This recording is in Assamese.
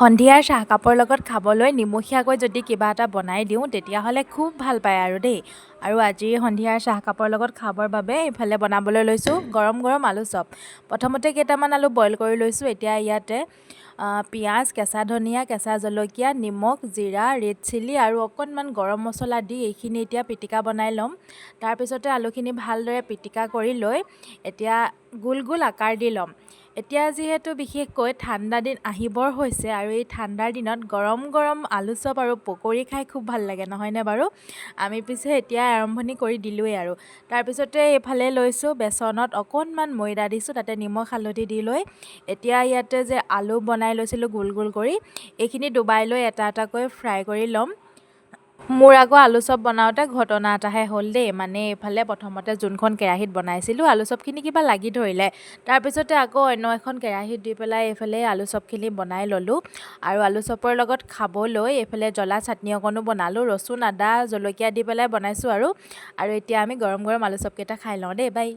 সন্ধিয়াৰ চাহকাপৰ লগত খাবলৈ নিমখীয়াকৈ যদি কিবা এটা বনাই দিওঁ, তেতিয়াহ'লে খুব ভাল পায় আৰু দেই। আৰু আজি সন্ধিয়াৰ চাহকাপৰ লগত খাবৰ বাবে এইফালে বনাবলৈ লৈছোঁ গৰম গৰম আলু চপ। প্ৰথমতে কেইটামান আলু বইল কৰি লৈছোঁ। এতিয়া ইয়াতে পিঁয়াজ, কেঁচা ধনিয়া, কেঁচা জলকীয়া, নিমখ, জিৰা, ৰেড চিলি আৰু অকণমান গৰম মছলা দি এইখিনি এতিয়া পিটিকা বনাই ল'ম। তাৰপিছতে আলুখিনি ভালদৰে পিটিকা কৰি লৈ এতিয়া গোল গোল আকাৰ দি ল'ম। এতিয়া যিহেতু বিশেষকৈ ঠাণ্ডা দিন আহিবৰ হৈছে আৰু এই ঠাণ্ডাৰ দিনত গৰম গৰম আলু চপ আৰু পকৰি খাই খুব ভাল লাগে, নহয়নে বাৰু? আমি পিছে এতিয়া আৰম্ভণি কৰি দিলোঁৱেই। আৰু তাৰপিছতে এইফালে লৈছোঁ বেচনত অকণমান ময়দা দিছোঁ, তাতে নিমখ হালধি দি লৈ এতিয়া ইয়াতে যে আলু বনাই লৈছিলোঁ গোল গোল কৰি, এইখিনি ডুবাই লৈ এটা এটাকৈ ফ্ৰাই কৰি ল'ম। মোৰ আকৌ আলু চপ বনাওঁতে ঘটনা এটাহে হ'ল দেই। মানে এইফালে প্ৰথমতে যোনখন কেৰাহীত বনাইছিলোঁ, আলু চপখিনি কিবা লাগি ধৰিলে। তাৰপিছতে আকৌ অন্য এখন কেৰাহীত দি পেলাই এইফালে আলু চপখিনি বনাই ল'লোঁ। আৰু আলু চপৰ লগত খাবলৈ এইফালে জ্বলা চাটনি অকণো বনালোঁ। ৰচুন, আদা, জলকীয়া দি পেলাই বনাইছোঁ। আৰু এতিয়া আমি গৰম গৰম আলু চপকেইটা খাই লওঁ দেই। বাই।